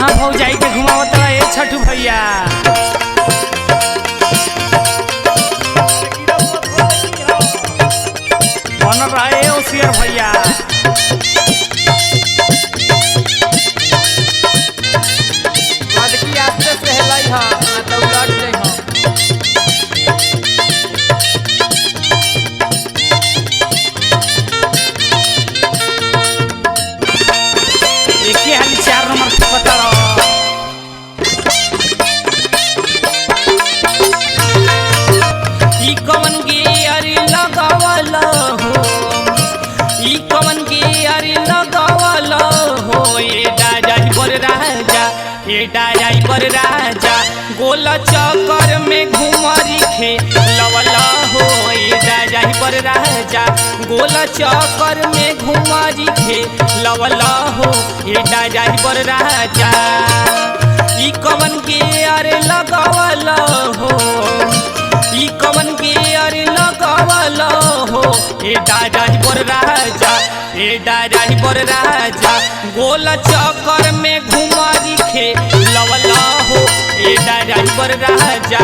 कहाँ भौजाई के घुमावत रहे छठू भैया। बनल रहे ओसियर भैया। लड़की आस्ते से हेलई ह ना त उलट जाइ ह। एके हाली 4 नंबर पकड़। ई कवन गियर लगावल हो, ई कवन गियर लगावल हो, ए ड्राइवर राजा, ए ड्राइवर राजा, गोल चक्कर में घुमरी खे लवल हो, ए ड्राइवर राजा, गोल चक्कर में घुमरी खे लवल हो, ए ड्राइवर राजा। ई कवन गियर लगावल हो, ई कवन गियर लगावल हो, ए ड्राइवर राजा, ए ड्राइवर राजा, गोल चक्कर में घुमारी खे लवल हो, ए ड्राइवर राजा।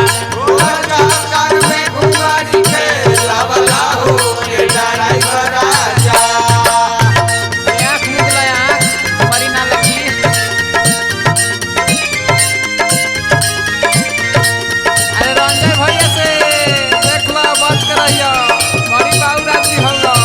आँख मुद लो आँख बड़ी ना लगी। अरे रंजय भैया से देख लो बच के रहियो, बड़ी बाबू रात्रि होलो।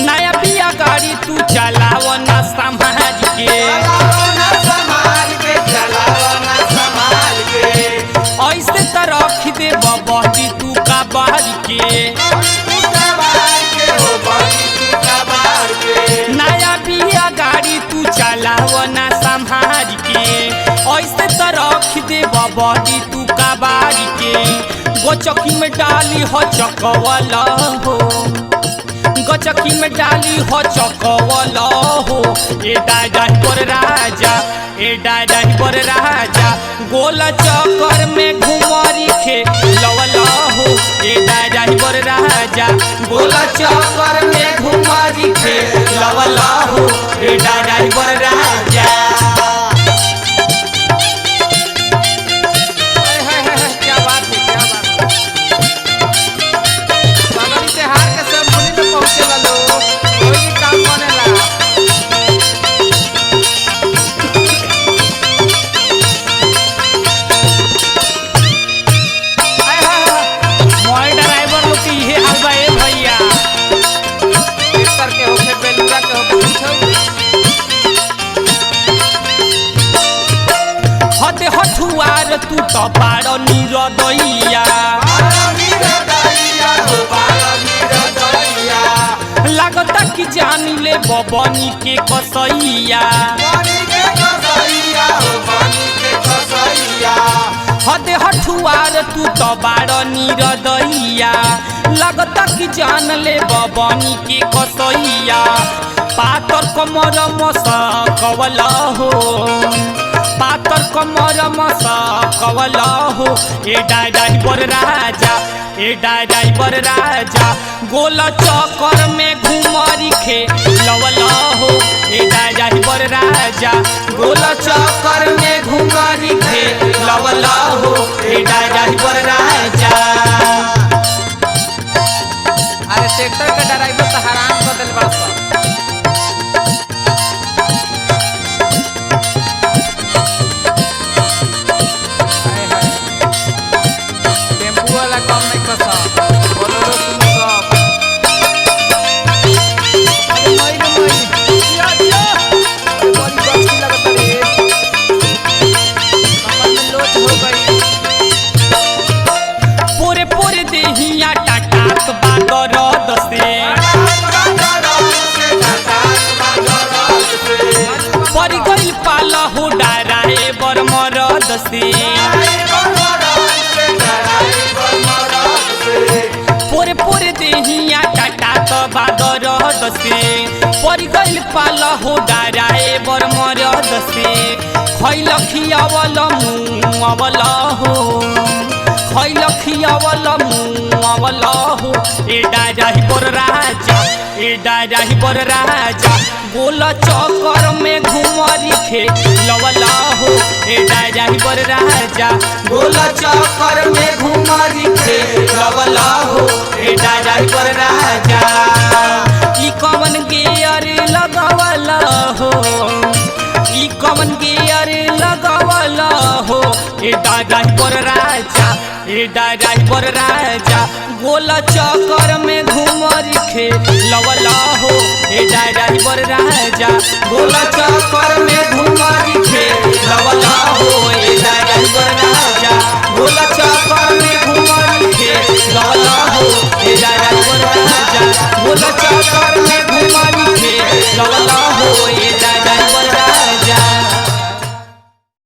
नया बिया गाड़ी तू चलाव ना संभाल के, ऐसे त रख दे बबी तू का बाहर के। नया बिया गाड़ी तू चलाव ना संभाल के, ऐसे त रख दे बबी तू का बाहर के। गोचकी में डाली हो चकवल हो, गचकी में डाली हो चकवल हो, ए ड्राइवर राजा, ए ड्राइवर राजा, गोल चक्कर में घुमरी खे लवल हो, ए ड्राइवर राजा, गोल चक्कर में घुमरी खे लवल हो, ए ड्राइवर राजा। हाय हाय हाय हाय, क्या बात है, क्या बात है। बगल से हार के सब मुनि में पहुंचे लो, कोई भी काम बनेला। हाय हाय हाय, मोय ड्राइवर लोग के इहे हाल बा ए भैया। ट्रैक्टर के होखे बेलूरा के होखे कुछो। हते हठुआर तू तो पाड़ निरदैया, लागता कि जानी ले बबनी के कसैया। हदे हठुआर तू तो बाड़ निरदैया, लागता कि जान ले बबनी के कसैया। पातर कमर मस कवल हो, पातर कमर मस कवल हो, ए ड्राइवर राजा, ए ड्राइवर राजा, गोल चक्कर में घुमरी खे लवल हो, ए ड्राइवर राजा, गोल चक्कर में घुमरी खे लवल हो, ए ड्राइवर राजा। अरे ट्रैक्टर के ड्राइवर तो हराम कर देल बड़ा सन। हाय हाय, टेम्पू वाला कम नहीं कसा, बोलेरो सुन सब। अरे मई रे मई, जिया जिया, अरे बड़ी गचकी लगत रे, कमर में लोच हो गई। पोरे पोरे देहिया टाटात बादर दसे, परी गइल पाला हो डाराए बर मरद से। पोरे पोरे देहिया टाटात बादर दसे, परी गइल पाला हो डाराए बर मरद से। खैल खियावल मुआवल हो, खैल खियावल मुआवल हो। ए डाइवर राजा, ए डाइवर राजा, गोल चक्कर में घुमरी खे लवल हो। ए डाइवर राजा, गोल चक्कर में घुमरी खे लवल हो। ए डाइवर राजा, ई कवन गियर लगावल हो, ई कवन गियर लगावल हो। ए ड्राइवर राजा, ए ड्राइवर राजा, गोल चक्कर में घुमरी खे लवल हो। ए ड्राइवर राजा, गोल चक्कर में घुमरी खे लवल हो। ए ड्राइवर राजा, गोल चक्कर में घुमरी खे लवल हो। ए ड्राइवर राजा, गोल चक्कर में